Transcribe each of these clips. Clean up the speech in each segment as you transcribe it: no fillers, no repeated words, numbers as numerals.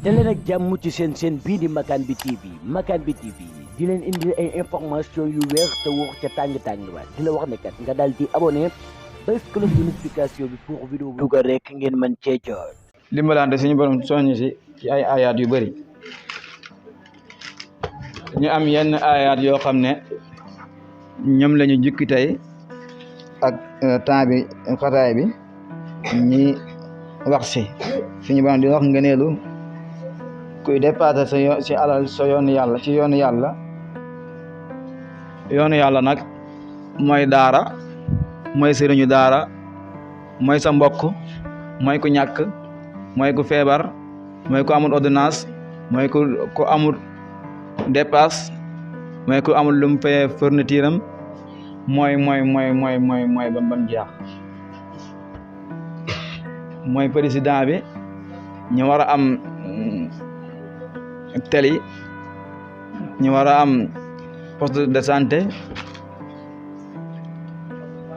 daleen ak jàmm ci seen bii di Makane bi TV Makane bi TV di leen indi ay information yu wér te wóor ca tàng-tàng ba di la wax ne kat nga daal di abonné bés cloche de notification bi pour vidéo bu dugal rek ngeen mën cee jot. dimbalante suñu borom soññ si ci ay ayaat yu bëri ñu am yenn ayaat yoo xam ne ñoom la ñu jukki tey ak temps bi xataay bi ñi wax si suñu borom di wax ngëneelu kuy dépassé si alal sa yoonu yàlla ci yoonu yàlla nag mooy daara mooy sëriñu daara mooy sa mbokk mooy ku ñàkk mooy ku feebar mooy ku amul ordonnance mooy ku amul dépasse mooy ku amul lu mu fayee fourniture am mooy bam jeex mooy président bi ñu war a am teli ñu war a am poste de santé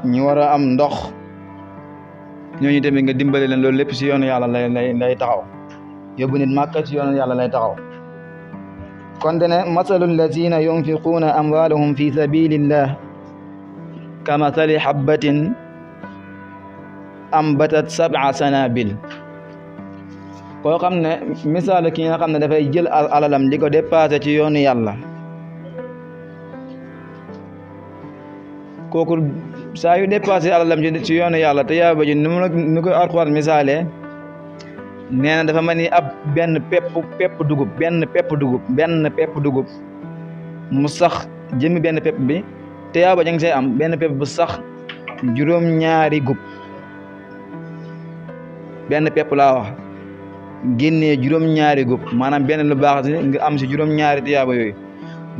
ñu war a am ndox ñooñu tamit nga dimbale leen loolu lépp si yoonu yàlla lay taxaw yóbbu nit màkka si yoonu yàlla lay taxaw kon dene masalu allazina yunfiquuna amwaalahum fi sabilillah ka masali habbatin ambatat sab'a sanabil koo xam ne misaal ki nga xam ne dafay jël alalam di ko dépassé ci yoonu yàlla kooku saa yu dépassé alalam ci yoonu yàlla te yaa ba ji nu ko Alxuraan misaalee nee na dafa mel ni ab benn pepp dugub mu sax jëmmi benn pepp bi te yaa ba ja nga say am benn pepp bu sax juróom-ñaari gub benn pepp laa wax génnee juróom-ñaari gub maanaam benn lu baax si nga am si juróom-ñaari tiyaaba yooyu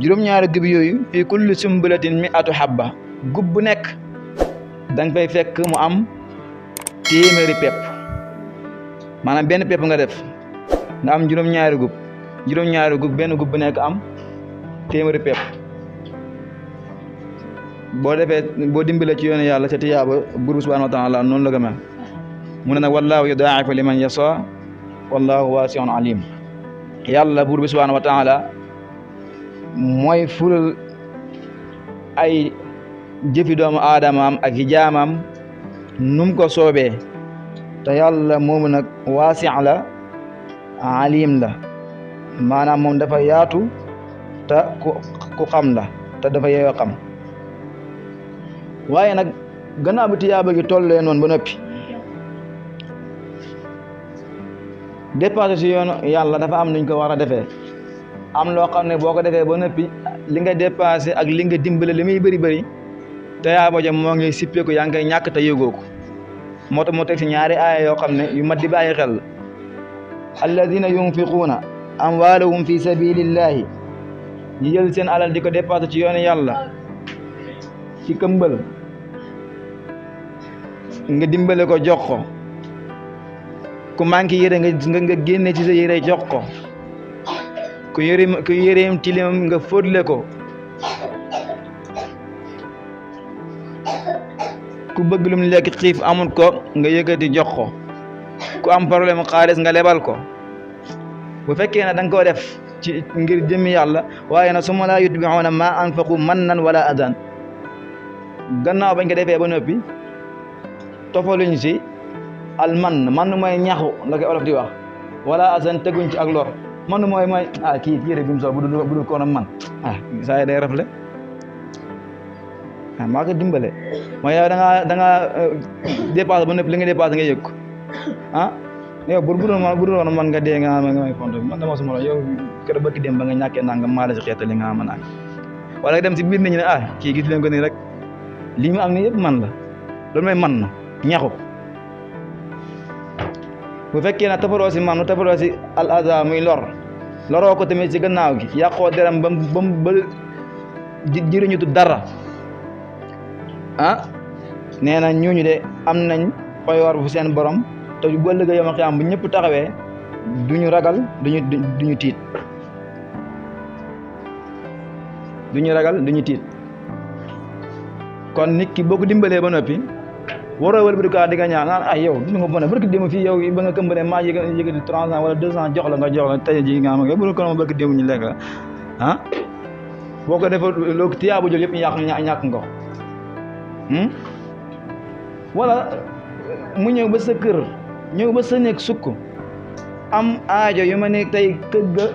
juróom-ñaari gub yooyu fii kulli sumbulatin mi'atu habba gub bu nekk da nga fay fekk mu am téeméeri pepp maanaam benn pepp nga def nga am juróom-ñaari gub benn gub bu nekk am téeméeri pepp boo dimbale ci yoonu yàlla sa tiyaaba buur subhaanahu wa taala noonu la ko mel mu ne nag wallaahu yudaa'ifu liman yashaa wallahu waasi'un alim yàlla buur bi subhaanahu wa taala mooy fulal ay jëfi doomu aadamaam ak i jaamam num ko soobee te yàlla moomu nag waasi' la alim la maanaam moom dafa yaatu te ku xam la te dafa yeeyoo xam waaye nag gannaaw bi tiyaaba gi tollee noonu ba noppi dépassé si yoonu yàlla dafa am nuñ ko war a defee am loo xam ne boo ko defee ba noppi li nga dépassé ak li nga dimbale li muy bëri te yaa ba jëm moo ngi sippeeku yaa ngi koy ñàkk te yëgoo ko moo tax moo teg si ñaari aaya yoo xam ne yu mat di bàyyi xel alladina yunfiquuna amwaalahum fi sabilillahi ñi jël seen alal di ko dépassé ci yoonu yàlla ci këmbal nga dimbale ko jox ko ku manqué yére nga génne ci sa yére jox ko ku yéreem tilim nga fóotle ko ku bëgg lum lekk xiif amul ko nga yëkkati jox ko ku am problème xaalis nga lebal ko bu fekkee ne da nga koo def ci ngir jëmmi yàlla waaye nag summa laa yutbi'uuna maa anfaqu mannan wala adan gannaaw bañ ko defee ba noppi tofaluñ si man mooy ñaxu la koy olof di wax wala asan teguñ ci ak lor man mooy kii yére bi mu sol bu dul koonam man saa yi day rafle maa ko dimbale mooy yow da nga dépassé ba nëpp li nga dépassé nga yëg ko yow bu dul woon man nga dee nga may fonto man dama suma la yow kër bëkki dem ba nga ñàkkee nangam maa la si xeeta li nga ma nang wala dem si biir nit ñi ne kii gis leen ko nii rek lii mu am ni yëpp man la loolu mooy man na ñaxu bu fekkee ne tafaroo si man tafaroo si al aza muy loroo ko tamit si gannaaw gi yàqoo deram ba jëriñu tu dara nee na ñooñu de am nañ payoor bu seen borom te bu ëllëgee yawmal qiyaama bu ñëpp taxawee duñu ragal duñu tiit kon nit ki boo ko dimbalee ba noppi waroo wala bi ka di nga ñaan naan ay yow du nga bon barki dem fii yow ba nga këmbane maa yëgati 300 wala 200 jox la tey ji nga xam nga bu ko ma barki dem ñu lekk la ah boo ko defee loo tiyaabu jël yëpp ñàkk nga ko wala mu ñëw ba sa kër ñëw ba sa nekk sukk am aajo yu ma ne tey kër ga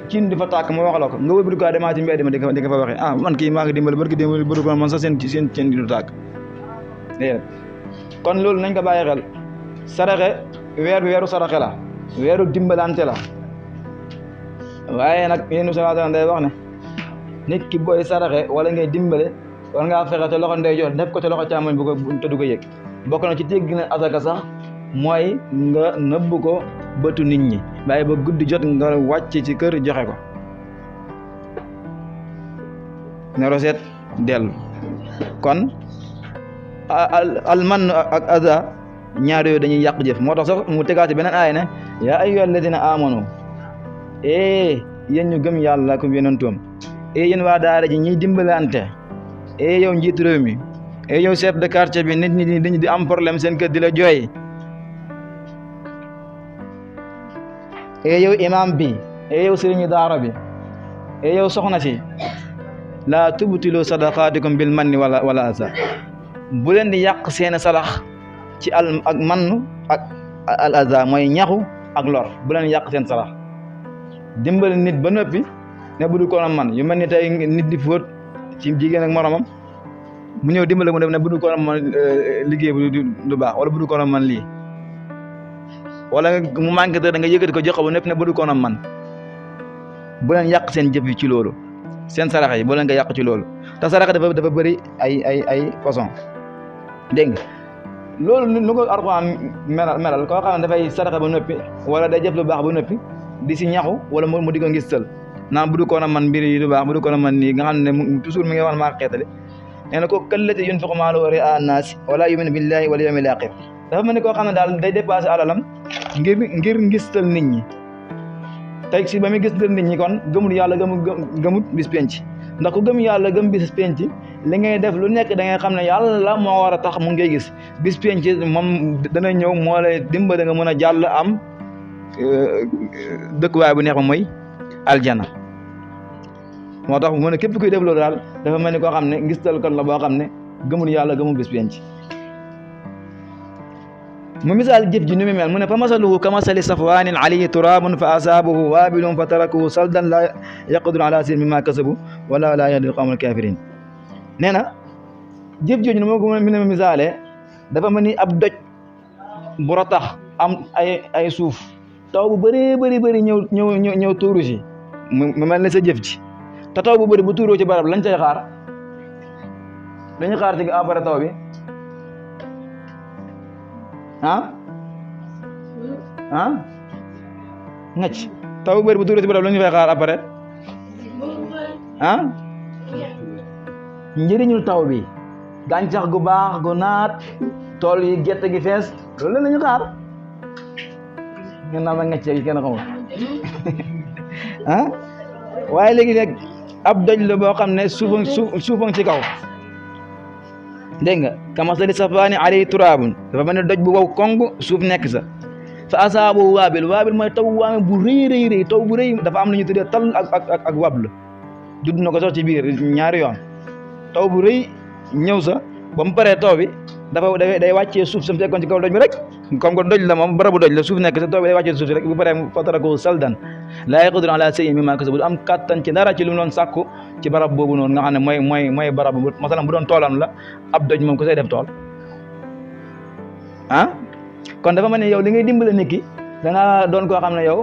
cin di fa tàkk ma wax la ko nga wëlbati ko demaat ci mbedd ma di nga fa waxee man kii maa ngi dimbali barki dimbali bëri ko man sax seen cin di du tàkk déedéet kon loolu nañ ko bàyyi xel saraxe weeru saraxe la weeru dimbalante la waaye nag yéen sallallahu day wax ne nit ki booy saraxe wala ngay dimbale war ngaa fexe te loxo ndeyjoor def ko te loxo càmmoñ bu ko te du ko yëg bokk na ci tegg na asaka sax mooy nga nëbb ko bëtu nit ñi bàyyi ba guddi jot nga wàcc ci kër joxe ko ne roset dellu kon al man ak aza ñaar yooyu dañuy yàq jëf moo tax sax mu tegaati beneen aaya ne yaa ayyuhal ladina amanu yéen ñu gëm yàlla ko yonentam yéen waa daara ji ñiy dimbalante yow njiit réew mi yow chef de quartier bi nit ñi di am problème seen kër di la jooy yow imam bi yow sëriñu daara bi yow soxna si laa tubtilu sadaqaatikum bil manni wala asa bu leen di yàq seen salax ci ak mannu ak al aza mooy ñaxu ak lor bu leen yàq seen salax dimbali nit ba noppi ne bu du ko man yu mel ni tey nit di fóot ci jigéen ak moromam mu ñëw dimbale mu def ne bu du ko man liggéey bu du baax wala bu du ko man lii wala mu manqué te da nga yëkkati ko jox ko ba nëpp ne bu du ko man bu leen yàq seen jëf yi ci loolu seen sarax yi bu leen ko yàq ci loolu te sarax dafa bëri ay façon dégg nga loolu lu ko Alxuraan melal koo xam ne dafay saraxe ba noppi wala day jëf lu baax ba noppi di si ñaxu wala mu di ko ngistal naan bu du ko man mbir yi du baax bu du ko man nii nga xam ne toujours mi ngi wax maa xeetale nee na ko kallati yunfiqu maalahu ri'aa naas wala yu'minu billahi wal yawmil aaxir dafa mel ni koo xam ne daal day dépassé alalam ngir ngistal nit ñi tey si ba muy ngistal nit ñi kon gëmul yàlla gëmut bis penc ndax ku gëm yàlla gëm bis penc li ngay def lu nekk da ngay xam ne yàlla moo war a tax mu ngay gis bis penc moom dana ñëw moo lay dimbali nga mën a jàll am dëkkuwaay bu neex ma mooy aljana moo tax mu ne képp kuy def loolu daal dafa mel ni koo xam ne ngistal kon la boo xam ne gëmul yàlla gëmul bis penc mu misaal jëf ji ni mu mel mu ne fa masaluhu ka masali safwaanin alayhi turaabun fa asaabahu waabilun fa tarakahu saldan laa yaqdiru ala shay'in mimmaa kasabu wala laa yahdi al-qawmal kaafiriin nee na jëf jooju ne moo ko mën a misaalee dafa mel ni ab doj bu ratax am ay suuf taw bu bëri ñëw tuuru si mu mel ne sa jëf ji te taw bu bëri bu tuuroo ci barab lañ cay xaar dañuy xaar ci après taw bi ngacc taw bu bëri bu tuuroo ci barab lañu fay xaar après njëriñul taw bi gàncax gu baax gu naat tool yi gerte gi fees loolu la ñu xaar ngeen naa ma ngacce gi kenn xamul waaye léegi nag ab doj la boo xam ne suufang ci kaw dégg nga kamasali safaani alayhi turaabun dafa mel ne doj bu wow kong suuf nekk sa fa asaabu waabil mooy taw waame bu rëy taw bu rëy dafa am lu ñu tuddee tal ak wabl dudd na ko sax ci biir ñaari yoon taw bu rëy ñëw sa ba mu paree taw bi day wàccee suuf sam fekkoon ci kaw doj bi rek comme que doj la moom barabu doj la suuf nekk sa taw bi day wàccee suuf si rek bu paree fa tarakahu saldan laa yaqdiruuna alaa shay'in mimmaa kasabu am kattan ci dara ci lu mu doon sàkku ci barab boobu noonu nga xam ne mooy barab masalan bu doon toolam la ab doj moom ko say def tool kon dafa mel ne yow li ngay dimbale nit ki da ngaa doon koo xam ne yow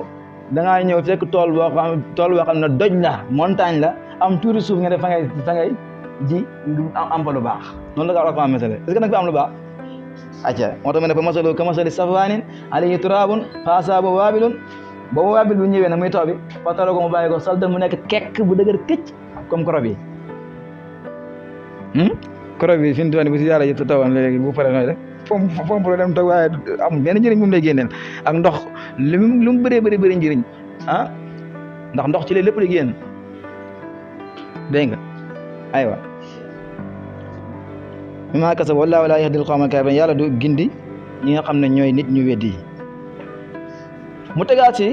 da ngaa ñëw fekk tool boo xam ne doj la montagne la am tuuti suuf nga def fa ngay ji am fa lu baax noonu la ko Alxuraan mesale est-ce que nag fi am lu baax acca moo tax ma ne fa masalu ka masali safwaanin alayhi turaabun fa asaabahu waabilun boobu waabil bu ñëwee nag muy taw bi fa tarakahu mu bàyyi ko saldan mu nekk kekk bu dëgër këcc comme koro bi koro bi fi mu toll nii bu si yàlla yëpp tawoon léegi bu paree nooy rek foofu problème taw waaye am benn njëriñ bu mu lay génneel ak ndox lu mu bëri njëriñ ndax ndox ci lépp lay génn dégg nga aywa bimaa kasabu wallaahu laa yahdil qawmal kaafiriin yàlla du gindi ñi nga xam ne ñooy nit ñu weddi yi mu tegaat ci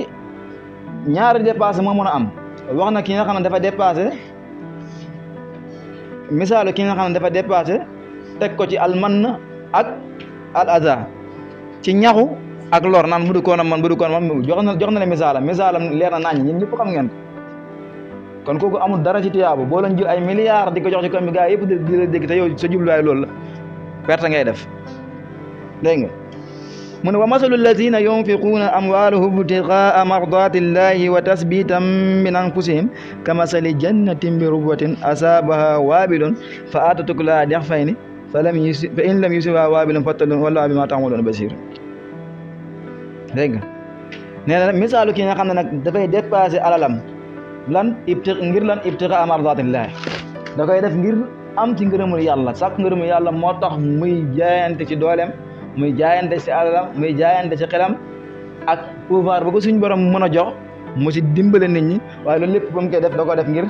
ñaari dépassé moo mën a am wax na ki nga xam ne dafa dépassé misaalu ki nga xam ne dafa dépassé teg ko ci alman ak al aza ci ñaxu ak lor naan bu du koon man jox na le misaalam leer na nañ ñun ñëpp xam ngeen kon kooku amul dara ci tiyaabu boo leen jël ay milliards di ko jox ci kom bi gaa yëpp di la dégg te yow sa jubluwaay loolu la perte ngay def dégg nga mu ne wa masalu allazina yunfiquuna amwaalahum ibtigaa mardatillahi wa tasbitan min anfusihim ka masali jannatin bi rubwatin asaabaha waabilun fa atat ukulaha dixfayni fa in lam yusibha waabilun fattalun wallahu bima ta'maluna basir dégg nga nee na misaalu ki nga xam ne nag dafay dépassé alalam ngir lan ibtigaa mardatillahi da koy def ngir am ci ngërëmul yàlla sàkk ngërëmul yàlla moo tax muy jaayante ci dooleem muy jaayante ci alalam muy jaayante ci xelam ak pouvoir ba ko suñ borom mën a jox mu ci dimbale nit ñi waaye loolu lépp ba mu koy def da ko def ngir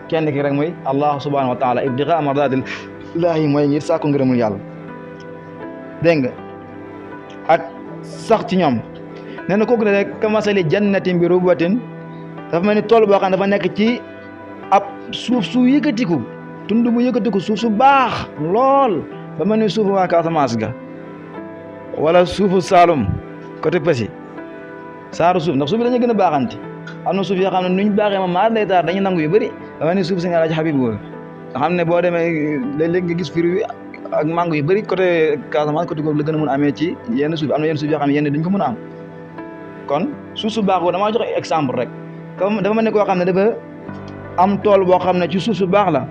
kenn ki rek mooy allah subhanahu wa taala ibtigaa mardatillahi mooy ngir sàkku ngërëmul yàlla dégg nga ak sax ci ñoom nee na kooku ne rek kamasali jannatin bi rubwatin dafa mel ni tool boo xam ne dafa nekk ci ab suuf su yëkkatiku tund bu yëkkatiku suuf su baax lool ba mel ni suufu waa Casamance ga wala suufu Saalum côté Passy saaru suuf ndax suuf bi dañuy gën a baaxanti am na suuf yoo xam ne nuñ baaxee ma maar day taar dañuy nangu yu bëri ba mel ni suuf si nga laaj Habib nga xam ne boo demee léeg-léeg nga gis fruit bi ak mango yu bëri côté Casamance côté googu la gën a mën a amee ci yenn suuf am na yenn suuf yoo xam ne yenn duñ ko mën a am kon suuf su baax boobu damaa joxe exemple rek dafa mel ni koo xam ne dafa am tool boo xam ne ci suuf su baax la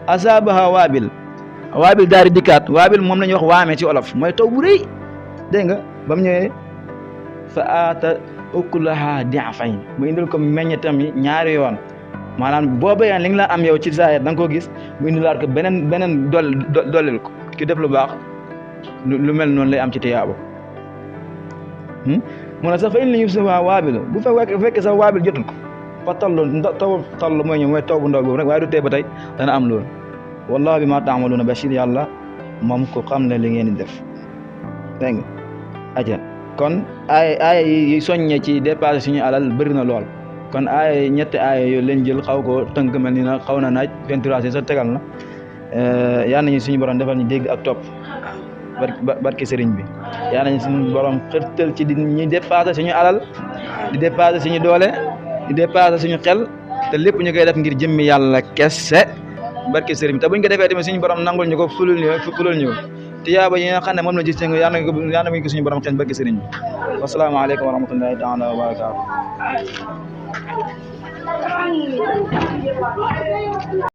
asaabaha waabil daari dikkaat waabil moom la ñuy wax waame ci olof mooy taw bu rëy dégg nga ba mu ñëwee fa aata ukulaha di'fayn mu indil ko meññetam yi ñaari yoon maanaam boo béyaan li nga la am yow ci saa da nga koo gis mu indilaat ko beneen dollil ko ki def lu baax lu mel noonu lay am ci tiyaabo mu ne sax fa in lam yusibha waabil bu fekkee sax waabil jotul ko fa taw mooy ñëw mooy taw bu ndaw boobu rek waaye du tee ba tey dana am loolu wallahu bima ta'maluna bashir yàlla moom ko xam ne li ngeen di def dégg nga aja kon aaya yi soññe ci dépassé suñu alal bëri na lool kon aaya ñetti aaya yooyu leen jël xaw ko tënk mel ni na xaw na naaj 23 sa tegal na yal nañu suñu borom defal ñu dégg ak topp barke sëriñ bi yal nañu suñu borom xërtal ci di ñuy dépassé suñu alal di dépassé suñu doole di dépassé suñu xel te lépp ñu koy def ngir jëmmi yàlla kese barke sëriñ bi te buñ ko defee tamit suñu borom nangul ñu ko fulul ñu tiyaaba yi nga xam ne moom la gis te yal nañu ko suñu borom xen barke sëriñ bi wasalaamaaleykum wa rahmatullahi taala wa barakaatu